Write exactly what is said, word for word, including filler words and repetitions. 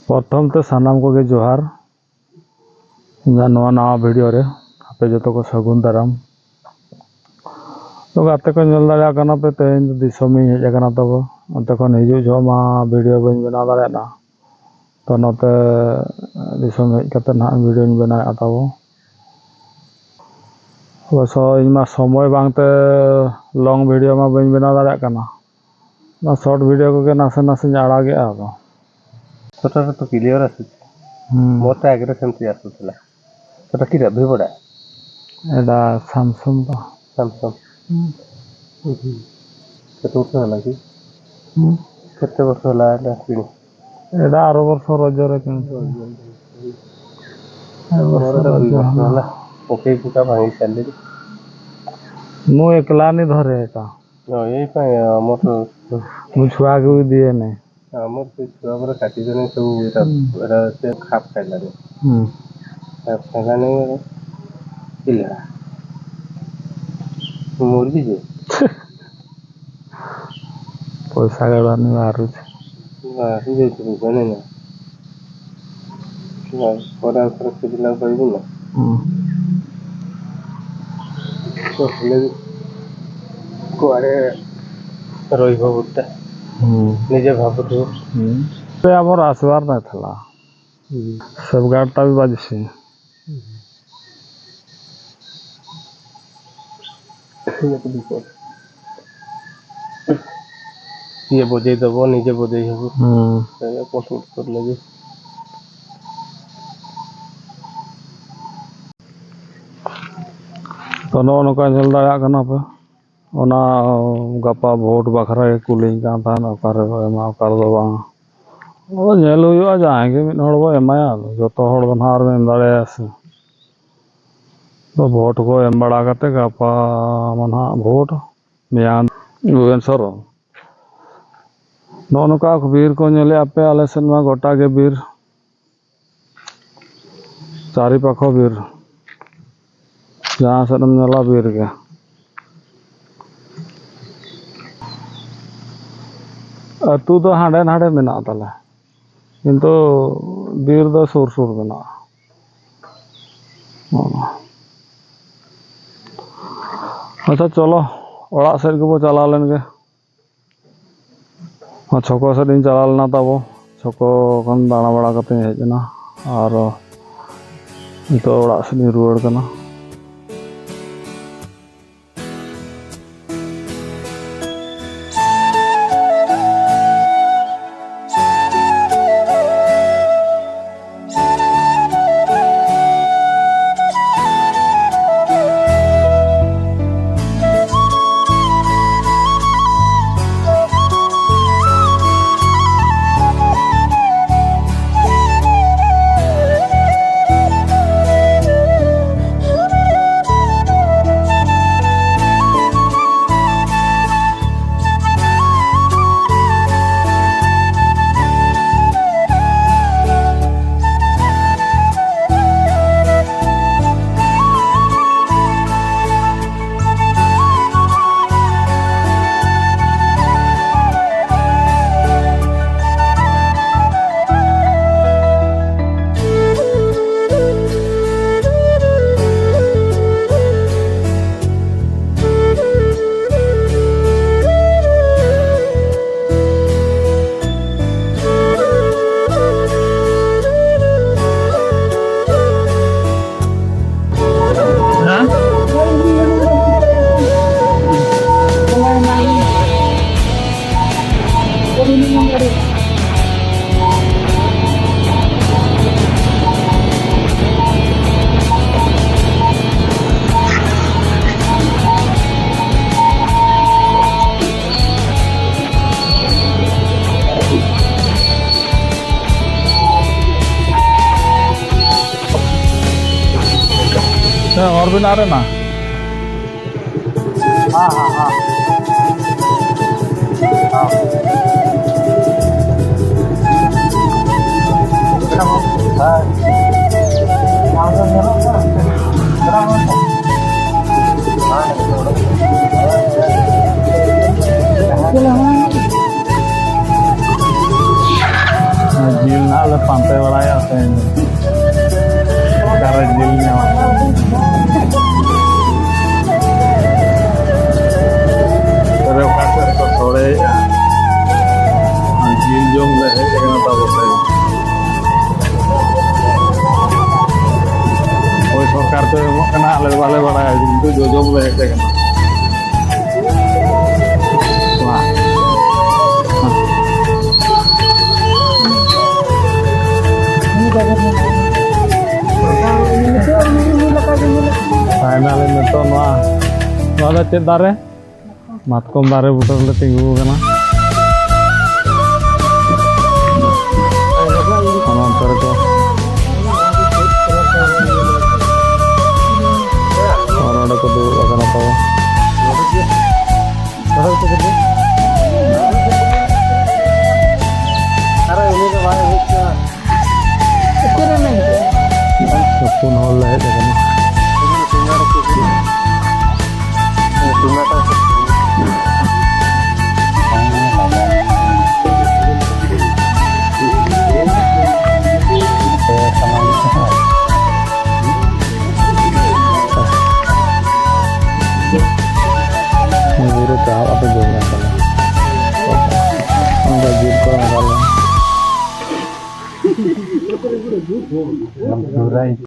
ᱯᱨᱚᱛᱷᱚᱢ ᱛᱮ ᱥᱟᱱᱟᱢ ᱠᱚᱜᱮ ᱡᱚᱦᱟᱨ᱾ ᱤᱧᱟᱹᱜ ᱱᱚᱣᱟ ᱱᱟᱣᱟ video ᱨᱮ ᱟᱯᱮ ᱡᱚᱛᱚ ᱠᱚ ᱥᱟᱹᱜᱩᱱ ᱫᱟᱨᱟᱢ᱾ ᱛᱚ ᱜᱟᱛᱮ ᱠᱚ, ᱧᱮᱞ ᱫᱟᱲᱮᱭᱟᱜ ᱠᱟᱱᱟ ᱯᱮ, ᱛᱮᱦᱮᱧ ᱫᱚ ᱫᱤᱥᱚᱢ ᱤᱧ ᱦᱮᱡ ᱟᱠᱟᱱᱟ ᱛᱟᱵᱚ᱾ ᱚᱱᱛᱮ ᱠᱷᱚᱱ ᱦᱤᱡᱩᱜ ᱡᱚᱦᱚᱜ ᱢᱟ video ᱵᱟᱹᱧ ᱵᱮᱱᱟᱣ ᱫᱟᱲᱮᱭᱟᱜᱼᱟ᱾ ᱛᱚ ᱱᱚᱛᱮ ᱫᱤᱥᱚᱢ ᱦᱮᱡ ᱠᱟᱛᱮ ᱱᱟᱦᱟᱜ video ᱧ ᱵᱮᱱᱟᱣᱮᱫᱼᱟ ᱛᱟᱵᱚ᱾ ᱚᱵᱚᱥᱥᱚ ᱤᱧ ᱢᱟ ᱥᱚᱢᱚᱭ ᱵᱟᱝᱛᱮ long video ᱢᱟ ᱵᱟᱹᱧ ᱵᱮᱱᱟᱣ ᱫᱟᱲᱮᱭᱟᱜ ᱠᱟᱱᱟ᱾ ᱚᱱᱟ short video ᱠᱚᱜᱮ ᱱᱟᱥᱮ ᱱᱟᱥᱮᱧ ᱟᱲᱟᱜᱮᱜᱼᱟ ᱟᱫᱚ᱾ ᱯᱷᱳᱴᱳ ᱨᱮᱛᱚ clear ᱟᱥᱩᱪᱷᱮ᱾ ᱦᱩᱸ᱾ ᱢᱚᱡᱽ ᱛᱮ ᱟᱜᱽᱨᱮ ᱥᱮᱱ ᱛᱮ ᱟᱥᱩ ᱛᱟᱞᱟ᱾ ᱯᱷᱳᱴᱳ ᱠᱤ ᱨᱟᱵᱷᱤ ᱵᱟᱲᱟ? ᱮᱰᱟ Samsung ᱫᱚ᱾ Samsung᱾ ᱦᱩᱸ᱾ ᱦᱩᱸ᱾ ᱠᱮᱛᱮ ᱵᱚᱨᱥᱚ ᱦᱮᱞᱟ ᱠᱤ? ᱦᱩᱸ᱾ ᱠᱮᱛᱮ ᱵᱚᱨᱥᱚ ᱦᱮᱞᱟ ᱮᱰᱟ ᱠᱤ? ᱮᱰᱟ ᱟᱨᱚ ᱵᱚᱨᱥᱚ ᱨᱚᱡᱚ ᱨᱮ ᱠᱤᱱ᱾ ᱮ ᱵᱚᱨᱥᱚ ᱢᱚᱨᱮ ᱫᱚ ᱨᱚᱡᱚ ᱫᱩᱭ ᱵᱚᱨᱥᱚ ᱦᱮᱞᱟ᱾ ᱦᱮᱞᱟ᱾ ᱚᱠᱚᱭ ᱠᱚ ᱠᱟ ᱵᱷᱟᱜᱤ ᱪᱟᱞ ᱞᱮᱫ? ᱱᱩᱭ ᱮᱠᱞᱟ ᱱᱤ ᱫᱷᱚᱨᱮ ᱮᱴᱟ᱾ ᱦᱳᱭ, ᱮᱭ ᱯᱟᱭᱟ, ᱢᱚᱴᱚᱨ᱾ ᱢᱩᱪᱷᱩᱣᱟ ᱜᱮ ᱩᱫᱤᱭᱮᱱᱮ᱾ ᱟᱢᱟᱨ ᱥᱮ ᱪᱷᱩᱣᱟ ᱵᱚᱞᱮ ᱠᱟᱹᱴᱤᱡ ᱡᱚᱱᱮ ᱥᱚᱵ ᱮᱴᱟ, ᱦᱩᱸ᱾ ᱮᱴᱟ ᱥᱮ ᱠᱷᱟᱯ ᱠᱷᱟᱭᱞᱟᱱᱤ᱾ ᱦᱩᱸ᱾ ᱠᱷᱟᱯ ᱠᱷᱟᱭᱞᱟᱱᱤ ᱵᱚᱞᱮ ᱪᱤᱞᱟ᱾ ᱢᱩᱨᱜᱤ ᱡᱮ᱾ ᱯᱚᱭᱥᱟ ᱜᱟᱲᱟᱱᱤ ᱟᱨᱩᱪ᱾ ᱵᱟᱝ, ᱦᱩᱭ ᱡᱮ ᱛᱩᱢᱤ ᱵᱟᱱᱮ ᱱᱟ᱾ ᱵᱟᱝ, ᱯᱚᱨᱮ ᱟᱨ ᱯᱚᱨᱮ ᱠᱷᱩᱡᱞᱟ ᱵᱟᱭ ᱵᱩᱱᱟ᱾ ᱦᱩᱸ᱾ ᱛᱚ, ᱦᱤᱞᱟᱹ ᱠᱚ ᱟᱲᱮ ᱨᱚᱭ ᱵᱷᱟᱵᱩᱛᱟ᱾ ᱦᱩᱸ᱾ ᱱᱤᱡᱮ ᱵᱷᱟᱵᱩᱛ ᱦᱚᱸ᱾ ᱦᱩᱸ᱾ ᱯᱮ ᱟᱵᱚᱨ ᱟᱥᱣᱟᱨ ᱱᱟ ᱛᱷᱟᱞᱟ᱾ ᱦᱩᱸ᱾ ᱥᱮᱵᱽᱜᱟᱲ ᱛᱟᱵᱤ ᱵᱟᱡᱮ ᱥᱮ᱾ ᱦᱩᱸ᱾ ᱤᱭᱟᱹ ᱵᱚᱡᱮ ᱫᱚᱵᱚ, ᱱᱤᱡᱮ ᱵᱚᱡᱮ ᱦᱚᱵᱚ᱾ ᱦᱩᱸ᱾ ᱛᱟᱦᱞᱮ ᱯᱚᱥᱩ ᱩᱛᱯᱚᱛ ᱞᱟᱹᱜᱤᱫ᱾ ᱛᱚ, ᱱᱚᱜᱼᱚ ᱱᱚᱝᱠᱟ ᱧᱮᱞ ᱫᱟᱲᱮᱭᱟᱜ ᱠᱟᱱᱟ ᱯᱮ, ᱚᱱᱟ ᱜᱟᱯᱟ ᱵᱷᱳᱴ ᱵᱟᱠᱷᱨᱟ ᱜᱮ ᱠᱩᱞᱤᱧ ᱠᱟᱱ ᱛᱟᱦᱮᱸᱫ, ᱚᱠᱟ ᱨᱮᱵᱚ ᱮᱢᱟ, ᱚᱠᱟ ᱨᱮᱫᱚ ᱵᱟᱝ᱾ ᱟᱫᱚ ᱧᱮᱞ ᱦᱩᱭᱩᱜᱼᱟ, ᱡᱟᱦᱟᱸᱭ ᱜᱮ ᱢᱤᱫ ᱦᱚᱲ ᱵᱚ ᱮᱢᱟᱭᱟ, ᱟᱫᱚ ᱡᱚᱛᱚ ᱦᱚᱲ ᱫᱚ ᱱᱟᱦᱟᱜ ᱟᱨ ᱮᱢ ᱫᱟᱲᱮᱭᱟᱭᱟ ᱥᱮ᱾ ᱛᱚ, ᱵᱷᱳᱴ ᱠᱚ ᱮᱢ ᱵᱟᱲᱟ ᱠᱟᱛᱮ ᱜᱟᱯᱟ ᱢᱟ ᱱᱟᱦᱟᱜ ᱵᱷᱳᱴ, ᱢᱮᱭᱟᱝ ᱵᱷᱩᱵᱮᱱ ᱥᱚᱨᱮᱱ᱾ ᱱᱚᱜᱼᱚ ᱱᱚᱝᱠᱟ ᱵᱤᱨ ᱠᱚ ᱧᱮᱞᱮᱫᱼᱟ ᱯᱮ, ᱟᱞᱮ ᱥᱮᱫ ᱢᱟ ᱜᱚᱴᱟ ᱜᱮ ᱵᱤᱨ, ᱪᱟᱨᱤ ᱯᱟᱠᱷᱚ ᱵᱤᱨ, ᱡᱟᱦᱟᱸ ᱥᱮᱫ ᱮᱢ ᱧᱮᱞᱟ ᱵᱤᱨ ᱜᱮ᱾ ᱟᱹᱛᱩ ᱫᱚ ᱦᱟᱸᱰᱮ ᱱᱟᱰᱮ ᱢᱮᱱᱟᱜ ᱛᱟᱞᱮ, ᱠᱤᱱᱛᱩ ᱵᱤᱨ ᱫᱚ ᱥᱩᱨ ᱥᱩᱨ ᱢᱮᱱᱟᱜᱼᱟ᱾ ᱟᱪᱪᱷᱟ, ᱪᱚᱞᱚ ᱚᱲᱟᱜ ᱥᱮᱫ ᱜᱮᱵᱚ ᱪᱟᱞᱟᱣ ᱞᱮᱱ ᱜᱮ᱾ ᱪᱷᱚᱠᱚ ᱥᱮᱫ ᱤᱧ ᱪᱟᱞᱟᱣ ᱞᱮᱱᱟ ᱛᱟᱵᱚ, ᱪᱷᱚᱠᱚ ᱠᱷᱚᱱ ᱫᱟᱬᱟ ᱵᱟᱲᱟ ᱠᱟᱛᱮᱧ ᱦᱮᱡ ᱮᱱᱟ, ᱟᱨ ᱱᱤᱛᱚᱜ ᱚᱲᱟᱜ ᱥᱮᱫ ᱤᱧ ᱨᱩᱣᱟᱹᱲ ᱠᱟᱱᱟ᱾ ᱦᱮᱸ, ᱦᱚᱨ ᱵᱮᱱᱟᱣ ᱨᱮᱱᱟᱜ᱾ ᱦᱮᱸ, ᱦᱮᱸ, ᱦᱮᱸ᱾ ᱦᱮᱸ᱾ ᱡᱚᱢ ᱞᱮ ᱦᱮᱡ ᱟᱠᱟᱱᱟ ᱛᱟᱵᱚ ᱥᱮ᱾ ᱦᱳᱭ, ᱥᱚᱨᱠᱟᱨ ᱠᱚ ᱮᱢᱚᱜ ᱠᱟᱱᱟ, ᱟᱞᱮ ᱫᱚ ᱵᱟᱞᱮ ᱵᱟᱲᱟᱭᱟ, ᱠᱤᱱᱛᱩ ᱡᱚᱡᱚᱢ ᱞᱮ ᱦᱮᱡ ᱟᱠᱟᱱᱟ᱾ ᱢᱟ᱾ ᱯᱷᱟᱭᱱᱟᱞᱤ ᱱᱤᱛᱚᱜ ᱱᱚᱣᱟ, ᱱᱚᱣᱟ ᱫᱚ ᱪᱮᱫ ᱫᱟᱨᱮ? ᱢᱟᱛᱠᱚᱢ ᱫᱟᱨᱮ ᱵᱩᱴᱟᱹ ᱨᱮᱞᱮ ᱛᱤᱸᱜᱩ ᱟᱠᱟᱱᱟ᱾ ᱚᱱᱟ ᱚᱱᱛᱮ ᱨᱮᱠᱚ, ᱚᱱᱟ ᱱᱚᱰᱮ ᱠᱚ ᱫᱩᱲᱩᱵ ᱟᱠᱟᱱᱟ ᱛᱟᱵᱚ᱾ ᱯᱩᱱ ᱦᱚᱲ ᱞᱮ ᱦᱮᱡ ᱟᱠᱟᱱᱟ᱾ ᱵᱩᱨᱩ ᱪᱟᱞᱟᱜ ᱟᱯᱮ ᱡᱚᱢ ᱠᱟᱱᱟ᱾ ᱚᱱᱠᱟ ᱡᱤᱞ ᱠᱚ ᱚᱱᱠᱟ ᱞᱮ